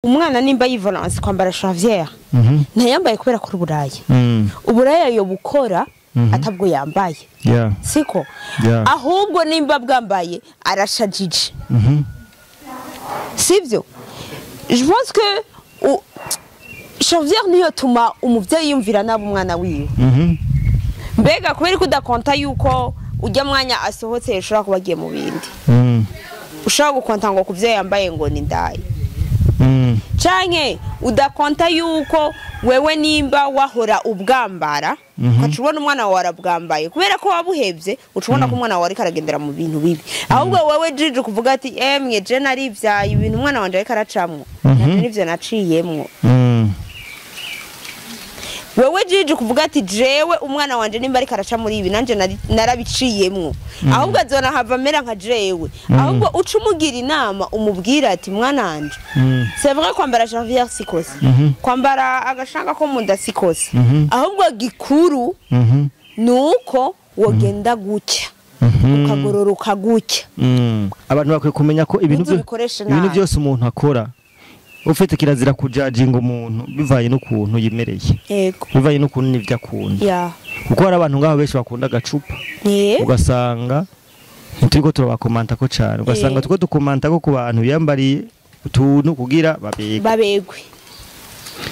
Umwana nimba yivalence kwambara chavière ntayambaye kubera ko uburaya uburaya yo bukora atabwo yambaye, siko? Ahubwo nimba bwambaye arashajije, sivyo? Je pense que chavière niyo tuma umuvyeyi yumvira nabo umwana wiwe. Mbega kubera ko udakonta yuko ujya mwanya asohotse yashobora kuba agiye mu bindi, ushobora gukonta ngo kuvyo yambaye ngo ni ndaye, canke udakonta yuko wewe nimba wahora ubwambara ukaca ubona umwana wawe arabwambaye kubera ko wabuhevye, uca ubona ko umwana wawe ariko aragendera mu bintu bibi. Ahubwo wewe jiji kuvuga ati emwe je narivyaye ibintu umwana wanje ariko aracamwo navyo nivyo naciyemwo. Wewe jiji kuvuga ati jewe umwana wanje nimba ariko araca muri ibi nanje narabiciyemwo, ahubwo azona hava amera nka jewe. Ahubwo uca umugira inama, umubwira ati mwana wanje, c'est vrai, kwambara janvière sikosa, kwambara agashanga ko munda sikosa, ahubwo gikuru nuko wogenda gutya ukagororoka gutya. Abantu bakwiye kumenya ko ibintu Ntuzobikoreshe ibintu nabi. byose umuntu akora ufite kirazira kujajinga umuntu bivanye n'ukuntu yimereye, bivanye n'ukuntu n'ivyo akunda, kuko hari abantu ngaho benshi bakunda agacupa, ugasanga ntituriko turabakomanta ko cane, ugasanga turiko dukomanta ko ku bantu biyambariye utuntu kugira babegwe. Babegwe.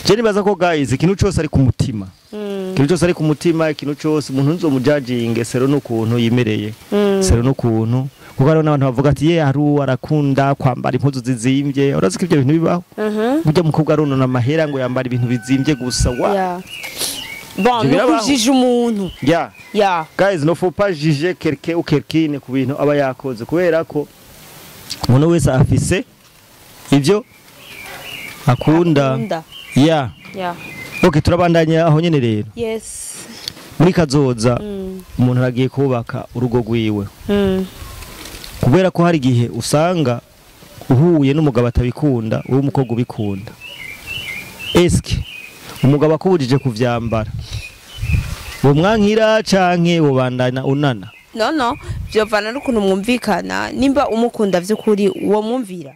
Je nibaza ko guys, ikintu cose ari ku mutima, ikintu cose ari ku mutima, ikintu cose umuntu nzomujajinge selon n'ukuntu yimereye, selon n'ukuntu, kuko hariho n'abantu bavuga ati ye hari uwo arakunda kwambara impuzu zizimvye. Urazi ko ivyo bintu bibaho? Burya mukobwa aronona amahera ngo yambara ibintu bizimvye gusa wa Bon, Ivyo birabaho. nukujije umuntu. Guys, ne faut pas juger quelqu'un ou quelqu'une ku bintu aba yakoze, kubera ko umuntu wese afise ivyo akunda. Akunda. Okay, turabandanya aho nyene rero. Muri kazoza umuntu aragiye kubaka urugo rwiwe, kubera ko hari igihe usanga uhuye n'umugabo atabikunda, wowe umukobwa ubikunda. Eske umugabo akubujije kuvyambara, womwankira canke wobandana unana? No, vyovana n'ukuntu mwumvikana. Nimba umukunda vy'ukuri uwo mwumvira.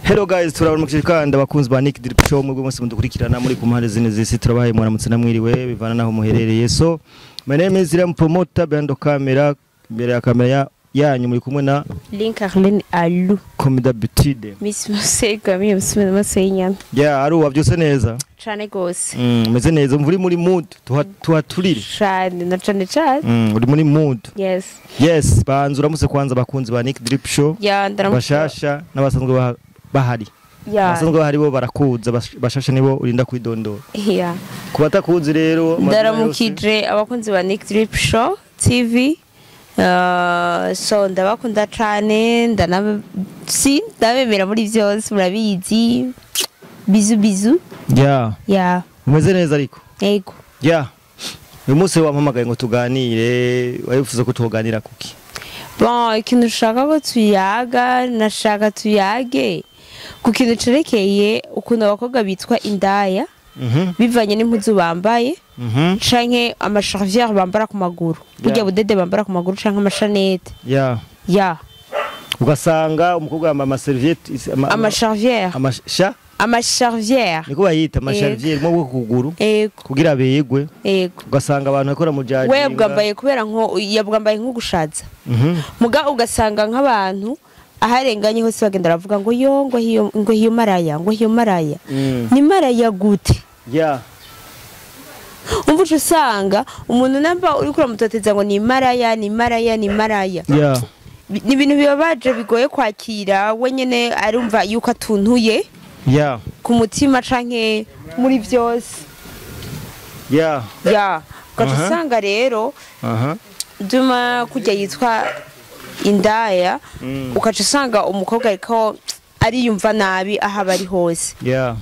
Hello guys, turabona kandi abakunzi ba Nick Drip Show mwebwe mwese mudukurikirana muri ku mpande zine z'isi, turabahaye mwaramutse namwiriwe bivana naho muherereye. So my name is Ram Promoter behind camera, imbere ya kamera yanyu muri kumwe na Link Arlene Alu. Comme d'habitude. Miss Musego, mi Musenya. Yeah, ari wavyose neza. Cane gose. Meze neza, umva uri muri mood, tuhaturire. Cane na cane cane. Uri muri mood. Yes. Yes, banza uramutse kwanza abakunzi ba Nick Drip Show. Yeah, ndaramutse. Bashasha n'abasanzwe bahari. Abasanzwe bahari bo barakuza, bashasha nibo urinda kwidondora. Ku batakuzi rero, amazina yose. Ndaramukije abakunzi ba Nick Drip Show TV. So ndabakunda cane, ndanab si ndabemera muri vyose, murabizi. Bizu bizu. Umeze neza ariko? Yego. Uyu munsi wampamagaye ngo tuganire, warifuza ko tuganira kuki? Bon, ikintu ushaka ko tuyaga, nashaka tuyage ku kintu cerekeye ukuntu abakobwa bitwa indaya bivanye n'impuzu bambaye canke amacharvière bambara ku maguru, burya budede bambara ku maguru canke amashanete. Ugasanga umukobwa yambaye amaserviette Amacharvière. Amasha? Amacharvière. Niko bayita amacharvière mu bwo kuguru. Kugira begwe. Ugasanga abantu bakora mu jaji. We bwambaye kubera nko yabwambaye nko gushaza. Muga ugasanga nk'abantu aharenganye hose bagenda baravuga ngo yo ngo hiyo ngo hiyo maraya ngo hiyo maraya. Ni maraya gute? Umva uca usanga umuntu namba uri kuramutoteza ngo ni maraya, ni maraya, ni maraya. Ni ibintu bibabaje bigoye kwakira, we nyene arumva yuko atuntuye ku mutima canke muri vyose. Ugaca usanga rero duma kujya yitwa indaya, ugaca usanga umukobwa ariko ariyumva nabi aho aba ari hose.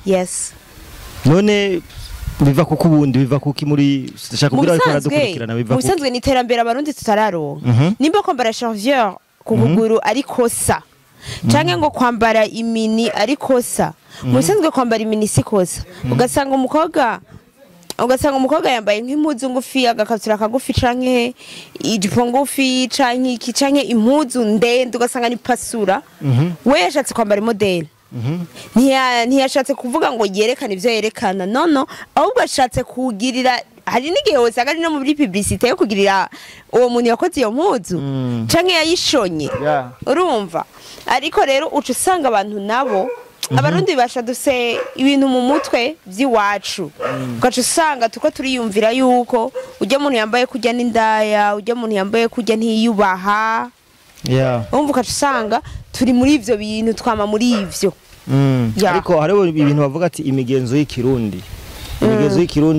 Yes. None biva kuko ubundi biva kuki muri ndashaka kugira ariko aradukurikirana biva Mu kuki? bisanzwe ni iterambere abarundi tutararonka. Nimba kwambara charvière ku kuguru ari kosa, canke ngo kwambara imini ari kosa, Mu bisanzwe kwambara imini si kosa. Ugasanga umukobwa yambaye nk'impuzu ngufi, agakabutura kagufi, canke ijipo ngufi, canke iki, canke impuzu ndende, ugasanga ni pasura. We yashatse kwambara imodeli. Ntiyashatse kuvuga ngo yerekane ivyo yerekana, no, ahubwo ashatse kugirira, hari n'igihe wosanga ari no muri publicité yo kugirira uwo muntu yakoze iyo mpuzu canke yayishonye. Urumva, ariko rero uca usanga abantu nabo, Abarundi basha dufise ibintu mu mutwe by'iwacu, ugaca usanga tuko turiyumvira yuko ujya muntu yambaye kujya n'indaya, ujya muntu yambaye kujya ntiyubaha. Urumva, ugaca usanga turi muri ivyo bintu, twama muri ivyo. Ariko hariho ibintu bavuga ati imigenzo y'ikirundi,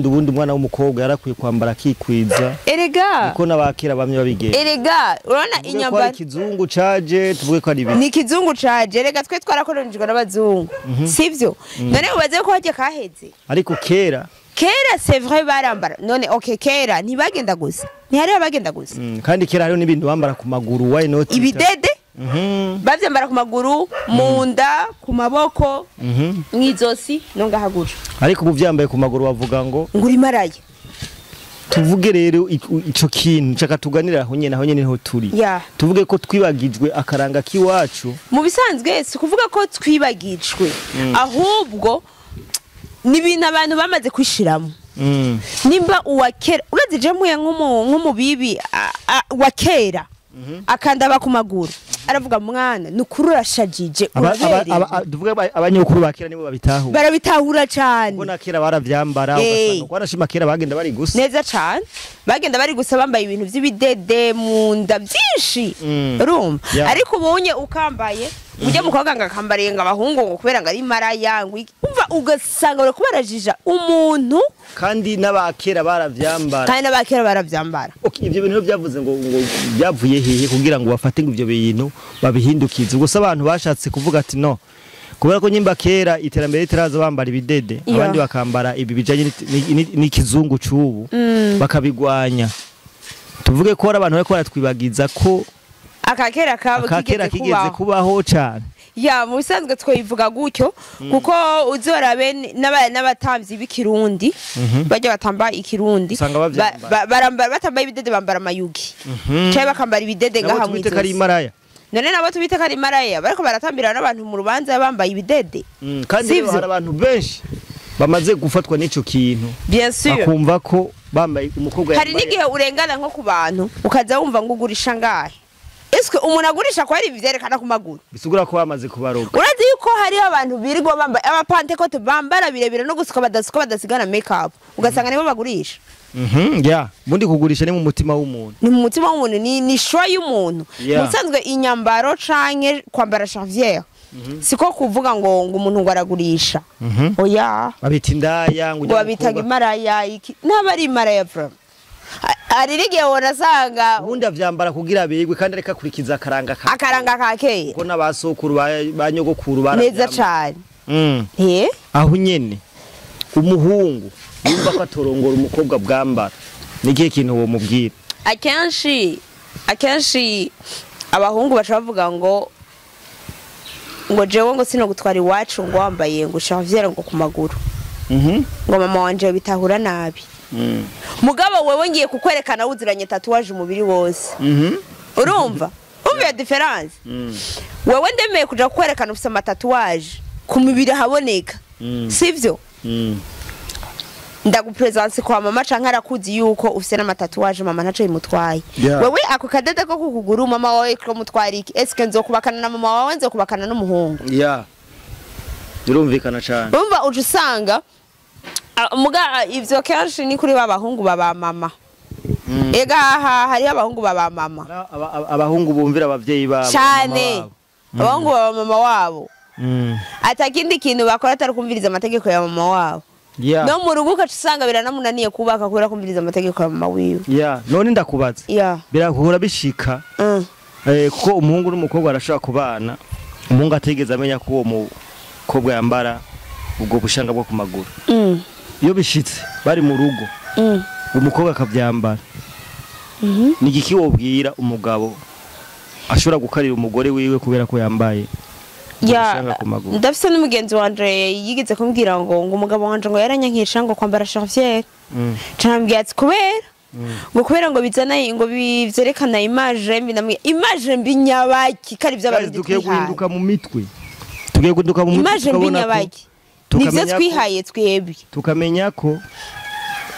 ubundi umwana w'umukobwa yarakwiye kwambara akikwiza. Erega niko n'abakera bamwe babigenza. Erega urabona Tuvuge ko ari inyambaro ikizungu caje, tuvuge ko ari ibi? Ni ikizungu caje. Erega twe twarakoronijwe n'abazungu, sivyo? None ubaze ko harya kaheze. Ariko kera Kera, c'est vrai, barambara. None okay, kera ntibagenda gusa, ntihari abagenda gusa. Kandi kera hariho n'ibintu bambara ku maguru, why not? Ibidede bavyambara ku maguru, mu nda, ku maboko, mw'izosi no ngaha gutyo. Ariko ubu vyambaye ku maguru bavuga ngo Ngo uri maraya. Tuvuge rero ico kintu nshaka tuganira aho nyene niho turi. Tuvuge ko twibagijwe akaranga k'iwacu? Mu bisanzwe si ukuvuga ko twibagijwe, ahubwo ni ibintu abantu bamaze kwishiramo. Nimba uwa kera, urazi je mpuye nk'umubibi wa kera, akandaba ku maguru, aravuga: "Mwana, ni ukuri urashajije, uraberewe." Tuvuge abanyokuru ba kera nibo babitahura. Barabitahura cane. Ubwo na kera baravyambara. Ugasanga wanashima kera bagenda bari gusa. Neza cane, bagenda bari gusa, bambaye ibintu vy'ibidede mu nda vyinshi. Urumva? Ariko ubonye ukambaye ujya mukobwa ngo akambariye ngo abahungu, ngo kubera ngo ari maraya, ngo iki. Umva, ugasanga bariko barajija umuntu. Kandi n'abakera baravyambara. Kandi n'abakera baravyambara. Okay, ivyo bintu byavuze ngo byavuye hehe kugira ngo bafate ngo ivyo bintu babihindukize? Gusa abantu bashatse kuvuga ati no, kubera ko nyimba kera iterambere ritaraza bambara ibidede, abandi bakambara ibi bijanye n'ikizungu c'ubu, bakabigwanya. Tuvuge ko hari abantu bariko baratwibagiza ko akakera kabo akakera kigeze kigeze kubaho. Kubaho cane. Ya, mu bisanzwe twabivuga gutyo kuko uzorabe n'abatamvyi b'ikirundi, bajya batamba ikirundi, Usanga bavyambara. Barambara, batambaye ibidede, bambara amayugi canke bakambara ibidede nabo ngaha tubite ko ari mw'izosi. imaraya. None nabo tubite ko ari maraya bariko baratambira n'abantu mu rubanza bambaye ibidede? Kandi rero Sivyo? hari abantu benshi bamaze gufatwa n'ico kintu, Bien sûr. bakumva ko bambaye umukobwa Hari yambaye n'igihe urengana nko ku bantu, ukaza wumva ngo ugurisha ngahe? Eske umuntu agurisha ko hari ivyerekana ku maguru? Bisigura ko bamaze kubaroga. Urazi yuko hariho abantu birirwa bambaye abapantekote, bambara birebire no gusuka badasuka, badasigana make up, ugasanga nibo bagurisha. Ya, ubundi kugurisha ni mu mutima w'umuntu. Ni mu mutima w'umuntu, ni choix y'umuntu. Musanzwe inyambaro canke kwambara chauvière siko kuvuga ngo umuntu ngo aragurisha. Oya. Babita indaya ngo Ngo ujya babitaga imaraya iki, n'aba ari imaraya vraiment. Hari n'igihe wonasanga ubundi avyambara kugira abegwe, kandi areka akurikiza akaranga ka akaranga ka kera. Kuko n'abasokuru ba nyogokuru Neza baravyambara. cane. Eh. Aho nyene umuhungu yumva ko atorongora umukobwa bwambara, ni ikihe kintu womubwira? Akenshi abahungu baca bavuga ngo jewe ngo sino gutwara iwacu ngo wambaye ngo chauvière ngo ku maguru, ngo mama wanje bitahura nabi. Mugabo wewe ngiye kukwerekana wuziranye tatouage umubiri wose. Urumva, umva iyo différence? Wewe ndemeye kuja kukwerekana ufise amatatouage ku mubiri haboneka, sivyo? Ndagupresence kwa mama canke arakuzi yuko ufise n'amatatouage, mama ntaco bimutwaye. Wewe ako kadede ko kukuguru, mama wawe ko mutwara iki? Eske nzokubakana na mama wawe, nzokubakana n'umuhungu? Ya, birumvikana cane. Urumva, uca usanga muga ivyo kenshi ni kuri ba bahungu baba mama. Ega aha hariho abahungu baba mama. Abahungu bumvira abavyeyi babo, Cane. mama wabo. Abahungu baba mama wabo, atakindi kintu bakora atari kumviriza amategeko ya mama wabo. No mu rugo ugaca usanga biranamunaniye kubaka kubera kumviriza amategeko ya mama wiwe. Ya, none ndakubaza, birahura bishika, kuko umuhungu n'umukobwa arashobora kubana, umuhungu atigeze amenya ko uwo mukobwa yambara ubwo bushanga bwo ku maguru. Iyo bishitse bari mu rugo, umukobwa akavyambara, ni igiki wobwira umugabo ashobora gukarira umugore wiwe kubera ko yambaye Ushanga ku maguru. Ndafise n'umugenzi wanje yigeze kumbwira ngo umugabo wanje ngo yaranyankisha ngo kwambara chauvière. Canambwira ati kubera ngo kubera ngo bizana ngo bivyerekana image mbi, namwe image mbi nyabaki kari by'abarundi tugiye guhinduka mu mitwe. Tugiye guhinduka mu mitwe image mbi nyabaki. Nivyo twihaye twebwe. Tukamenya ko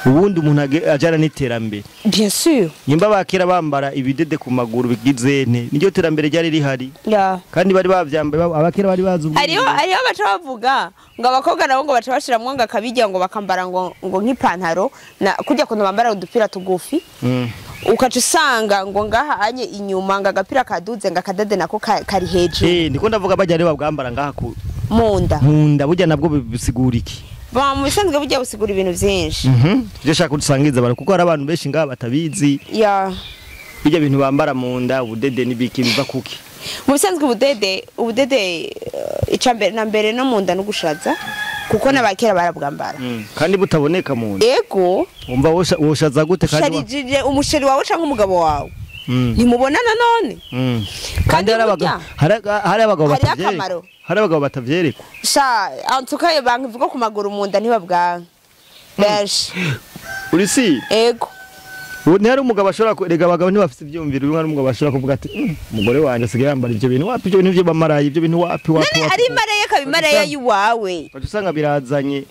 ubundi umuntu ajana n'iterambere. Bien sûr. Nimba bakera bambara ibidede ku maguru bigize nte niryo terambere ryari rihari. Yeah. Kandi bari bavyambaye abakera bari bazi ubwo. Hariho baca bavuga ngo abakobwa nabo ngo baca bashiramwo ngo akabijya ngo bakambara ngo nk'ipantaro na kujya kuntu bambara udupira tugufi. Ukaca usanga ngo ngaha anye inyuma ngo agapira kaduze ngo akadede nako kari hejuru. Ndiko ndavuga bajya rero babwambara ngaha ku munda. Munda burya nabwo bisigura iki? Ba mu bisanzwe burya busigura ibintu byinshi. Byo shaka kudusangiza abantu kuko hari abantu benshi ngaha batabizi. Yeah. Bijya bintu bambara munda ubudede nibiki biva kuki? Mu bisanzwe ubudede icambere na mbere no munda no gushaza kuko nabakera barabwambara. Kandi butaboneka munda. Yego. Umva woshaza gute kandi usharijije umusheri wawe canke umugabo wawe. Ntimubonana none. Kandi hari abagabo batavyerekwa. Hari abagabo batavyerekwa. Sha antukaye banki vuga ku maguru munda ntibabwanka. Benshi. Uri si? Ego. Ubu ntihari umugabo ashobora rega abagabo ntibafite ivyumviro, hari umugabo ashobora kuvuga ati umugore wanje asigaye yambara ivyo bintu wapi, ivyo bintu vyo bamaraye, ivyo bintu wapi wapi. None ari maraya kabimaraya yiwawe. Bacu usanga birazanye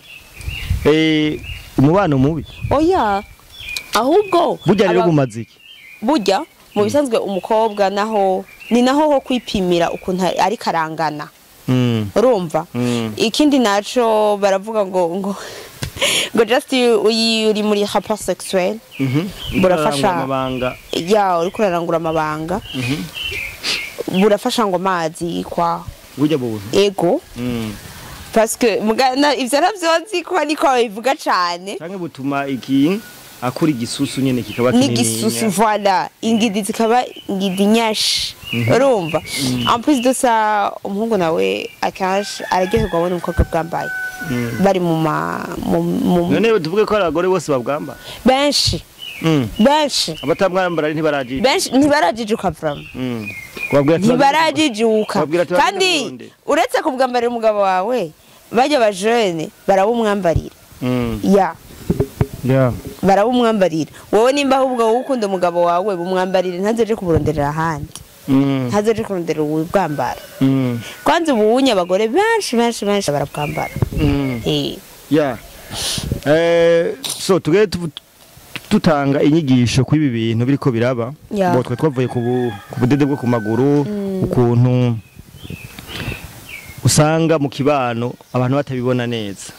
umubano mubi. Oya. Ahubwo burya rero bumaze iki? Burya mu bisanzwe umukobwa naho ni naho ho kwipimira ukuntu ari karangana. Urumva? Ikindi naco baravuga ngo ngo just uri muri rapport sexuel. Burafasha amabanga. Ya uri kurarangura amabanga. Burafasha ngo amazi kwa burya buntu. Ego. Parce que mugana ivyo navyo ko niko bivuga cane. Canke butuma iki akuri igisusu nyene kikaba kinini. N'igisusu voilà, ingidi zikaba ingidi nyashi. Urumva? En plus de ça umuhungu nawe akenshi araryoherwa abona umukobwa bwambaye. Bari mu none tuvuge ko abagore bose babwamba. Benshi. Benshi. Abatamwambara ntibarajijuka. Benshi ntibarajijuka vraiment. Ntibarajijuka. Kandi uretse kubwambarira umugabo wawe bajya ba jeune barabumwambarira. Ya. Yeah. Barabumwambarira. Wowe nimba ahubwo wowe ukunda umugabo wawe bumwambarire ntazeje kuburonderera ahandi. Ntazeje kurondera ubwambara. Kwanza ubunye abagore benshi benshi benshi barabwambara. Yeah. So tuge tutanga inyigisho kuri ibi bintu biriko biraba. Bo twe twavuye ku budede bwo ku maguru ukuntu usanga mu kibano abantu batabibona neza.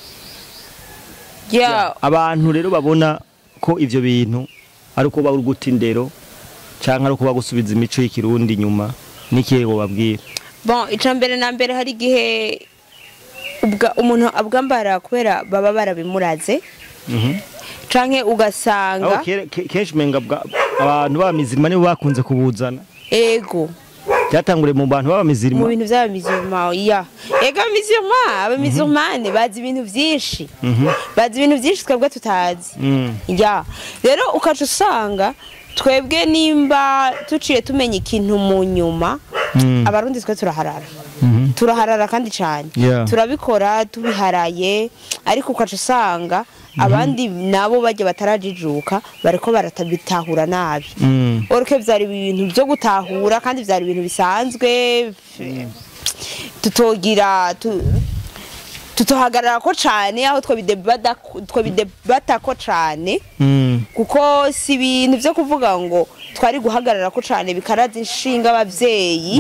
Yeah. Abantu rero babona ko ivyo bintu ari uko bari guta indero canke ari uko bagusubiza imico y'ikirundi nyuma n'ikihe babwira. Bon, icambere na mbere hari gihe umuntu abwambara kubera baba barabimuraze. Canke ugasanga kenshi menga abantu b'abamizirima nibo bakunze kubuzana. Ego. Byatangure mu bantu b'abamizirima. Mu bintu by'abamizirima, ya. Ego abamizirima, abamizirmane bazi ibintu byinshi. Bazi ibintu byinshi twebwe tutazi. Ya. Rero ukaca usanga twebwe nimba tuciye tumenya ikintu mu nyuma, abarundi twe turaharara. Turaharara kandi cyane. Turabikora tubiharaye ariko ukaca usanga abandi nabo bajye batarajijuka bariko baratabitahura nabi. Orke byari ibintu byo gutahura kandi byari ibintu bisanzwe tutogira tutohagarara ko cyane aho twabidebata ko cyane kuko si ibintu byo kuvuga ngo twari guhagarara ko cyane bikaraza inshinga abavyeyi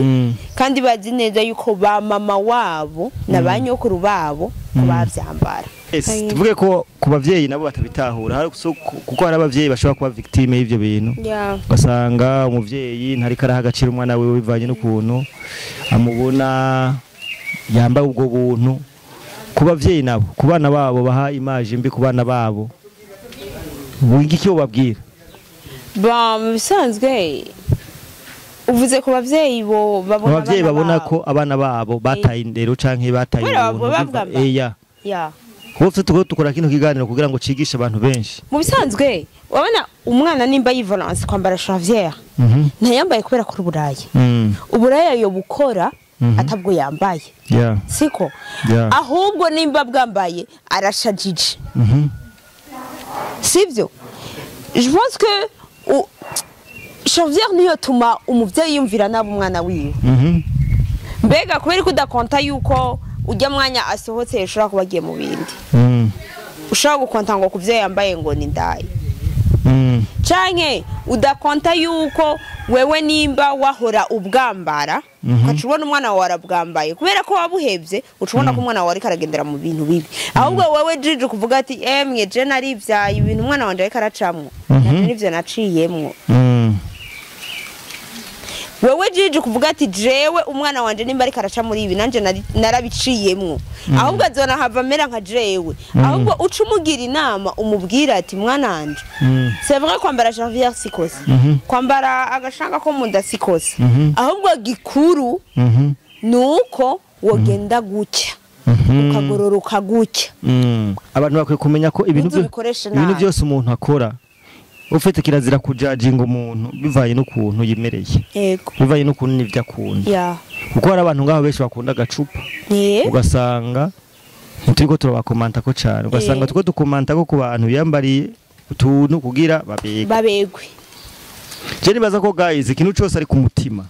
kandi bazi neza yuko ba mama wabo na ba nyokuru babo ko bavyambara. Tuvuge ko ku bavyeyi nabo batabitahura kuko hari abavyeyi bashobora kuba victime y'ivyo bintu. Ugasanga umuvyeyi ntariko araha agaciro umwana wiwe bivanye n'ukuntu amubona yambaye ubwo buntu. Ku bavyeyi nabo ku bana babo baha image mbi ku bana babo wiki cyo babwira. Bon, mu bisanzwe uvuze ku bavyeyi bo babona abavyeyi babona ko abana babo bataye indero canke bataye ubuntu. Eya. Ya. Kuko tuko tukora kino kiganiro kugira ngo cigishe abantu benshi. Mu bisanzwe wabona umwana nimba yivolance kwambara chavière. Ntayambaye kubera ko uburaya. Uburaya yo bukora Atabwo yambaye. Siko? Ahubwo nimba bwambaye arashajije. Sivyo? Je pense que Janvier niyo tuma umuvyeyi yumvira nabi umwana wiwe. Mbega kubera ko udakonta yuko ujya mwanya asohotse ushobora kuba agiye mu bindi. Ushobora gukonta ngo kuvyo yambaye ngo ni ndayi. Canke udakonta yuko wewe nimba wahora ubwambara ukaca ubona umwana wawe arabwambaye kubera ko wabuhevye uca ubona ko umwana wawe ariko aragendera mu bintu bibi. Ahubwo wewe jije kuvuga ati emwe je narivyaye ibintu umwana wanje ariko aracamwo nanje nivyo naciyemwo. Wewe jije kuvuga ati jewe umwana wanje nimba ariko araca muri ibi nanje narabiciyemwo. Ahubwo azona hava mera nka jewe. Ahubwo uca umugira inama umubwira ati mwana wanje. C'est vrai kwambara janvier sikosa. Kwambara agashanga ko munda sikosa. Ahubwo gikuru nuko wogenda gutya. Ukagororoka gutya. Abantu bakwiye kumenya ko ibintu byose umuntu akora ufite kirazira kujajinga umuntu bivaye n'ukuntu yimereye. Yego. Bivaye n'ukuntu nivyo akunda. Kuko hari abantu ngaho benshi bakunda agacupa. Ugasanga nturiko turabakomanta ko cyane. Ugasanga tuko dukomanta ko ku bantu yambariye utuntu kugira babegwe. Je nibaza ko guys ikintu cyose ari ku mutima.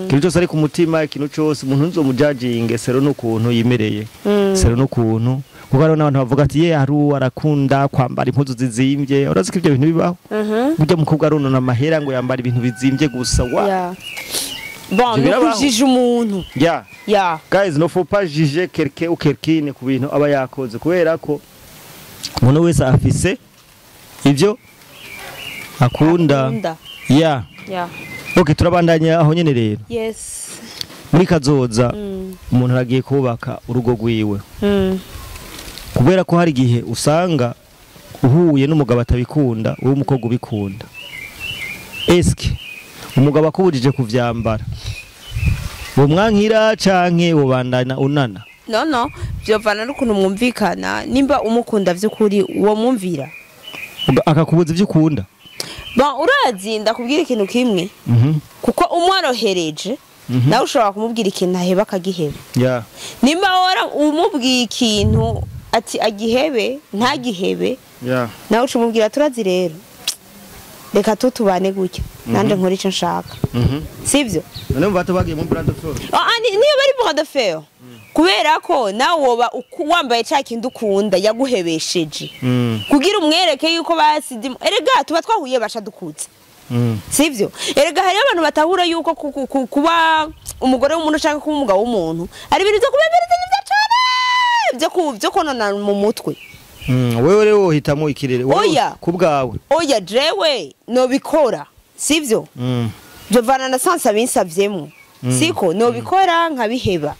Ikintu cyose ari ku mutima, ikintu cyose umuntu nzomujajinge sero n'ukuntu yimereye. Sero n'ukuntu kuko hari n'abantu bavuga ati ye haru arakunda kwambara impuzu zizimbye. Urazi ko ibyo bintu bibaho. Burya mukobwa aronona amahera ngo yambara ibintu bizimbye gusa wa. Bon, nukujije umuntu. Guys, no faut pas juger quelqu'un ou quelqu'une ku bintu aba yakoze kubera ko umuntu wese afise ibyo akunda. Okay, turabandanya aho nyene rero. Yes. Muri kazoza umuntu aragiye kubaka urugo rwiwe. Kubera ko hari igihe usanga uhuye n'umugabo atabikunda, uwo mukobwa ubikunda. Eske umugabo akubujije kuvyambara, uwo mwankira canke ubandana unana? No, byovana n'ukuntu mwumvikana. Nimba umukunda vy'ukuri uwo mwumvira akakubuza ivyo ukunda. Bon, urazi ndakubwira ikintu kimwe. Kuko umworohereje nawe ushobora kumubwira ikintu aheba akagiheba. Nimba wora umubwiye ikintu ati agihebe ntagihebe, nawe ucumubwira turazi rero reka tutubane gutya nanje nkora ico nshaka. Sivyo? None mva tubagiye mu bras de fer. Niyo bari bras de fer. Kubera ko nawe woba wambaye ca kintu ukunda yaguhebesheje. Kugira umwereke yuko basidi erega tuba twahuye basha dukutse. Sivyo? Erega hari abantu batahura yuko kuba umugore w'umuntu ushaka kuba umugabo w'umuntu ari ibintu byo kubemereza cyane byo konona mu mutwe. Wewe rero uhitamo ikirere kubwawe. Oya jewe no bikora. Sivyo? Jovana na sansa binsavyemo. Siko no bikora nkabiheba.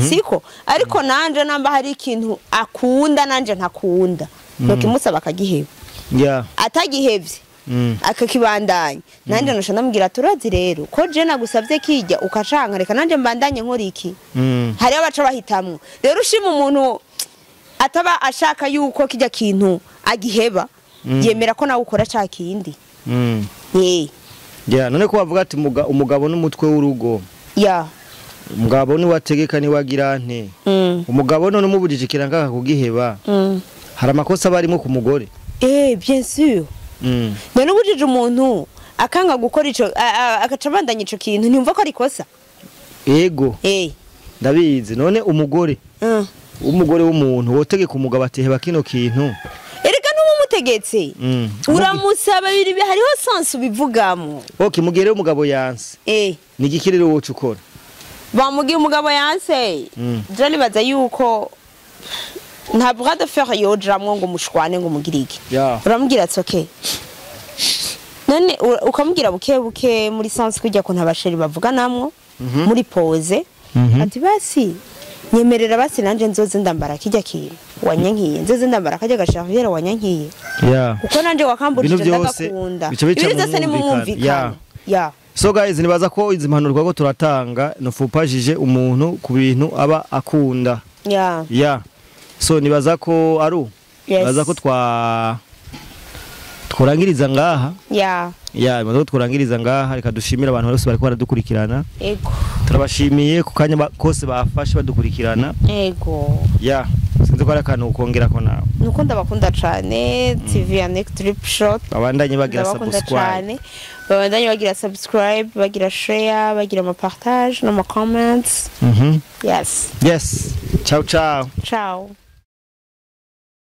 Siko ariko nanje namba hari ikintu akunda nanje ntakunda. Nokimusaba akagiheba. Atagihevye. Akakibandanya. Nanje nosha ndamubwira turazi rero ko je nagusavye kijya ukacanka reka nanje mbandanye nkora iki. Hari abaca bahitamwo. Rero ushima umuntu ataba ashaka yuko kijya kintu agiheba yemera ko nawe ukora ca kindi. None ko bavuga ati umugabo n'umutwe w'urugo. Umugabo ni wategeka ni wagira nte. Umugabo none umubujije kiranga kugiheba. Hari amakosa barimo ku mugore. Bien sûr. None ubujije umuntu akanga gukora ico agaca bandanya ico kintu ntimva ko ari kosa. Yego. Ndabizi none umugore. Umugore w'umuntu wotegeka umugabo ati heba kino kintu. Erega n'umutegetse. Uramusaba biri hariho sense ubivugamo. Okay, mugere umugabo yanse. Ni igikirere wocu ukora. Bamugiye umugabo yanse. Je nibaza yuko nta bras de fer yojamwo ngo mushwane ngo mugirike. Uramubwira ati okay. None ukamubwira buke buke muri sense kujya ko ntabasheri bavuga namwo muri pause. Ati basi nyemerera basi nanje nzoze ndambara kijya kintu wanyankiye nzoze ndambara kajya gashaviera wanyankiye. Kuko nanje wakamburije ndagakunda. Ibintu byose ni mumwumvikana. So guys nibaza ko izi mpanuro ko turatanga no fupajije umuntu ku bintu aba akunda. So nibaza ko aru nibaza ko twarangiriza ngaha. Nibaza ko twarangiriza ngaha reka dushimira abantu bose bariko baradukurikirana. Turabashimiye ku kanya kose bafashe badukurikirana. Ego. Ya, sinzi ko hari akantu ukongera ko nawe. Nuko ndabakunda cane, TV ya Next Drip Shot. Babandanye bagira Ndabakunda subscribe. cane. Babandanye bagira subscribe, bagira share, bagira ama partage n'ama comments. Yes. Yes, ciao ciao. Ciao.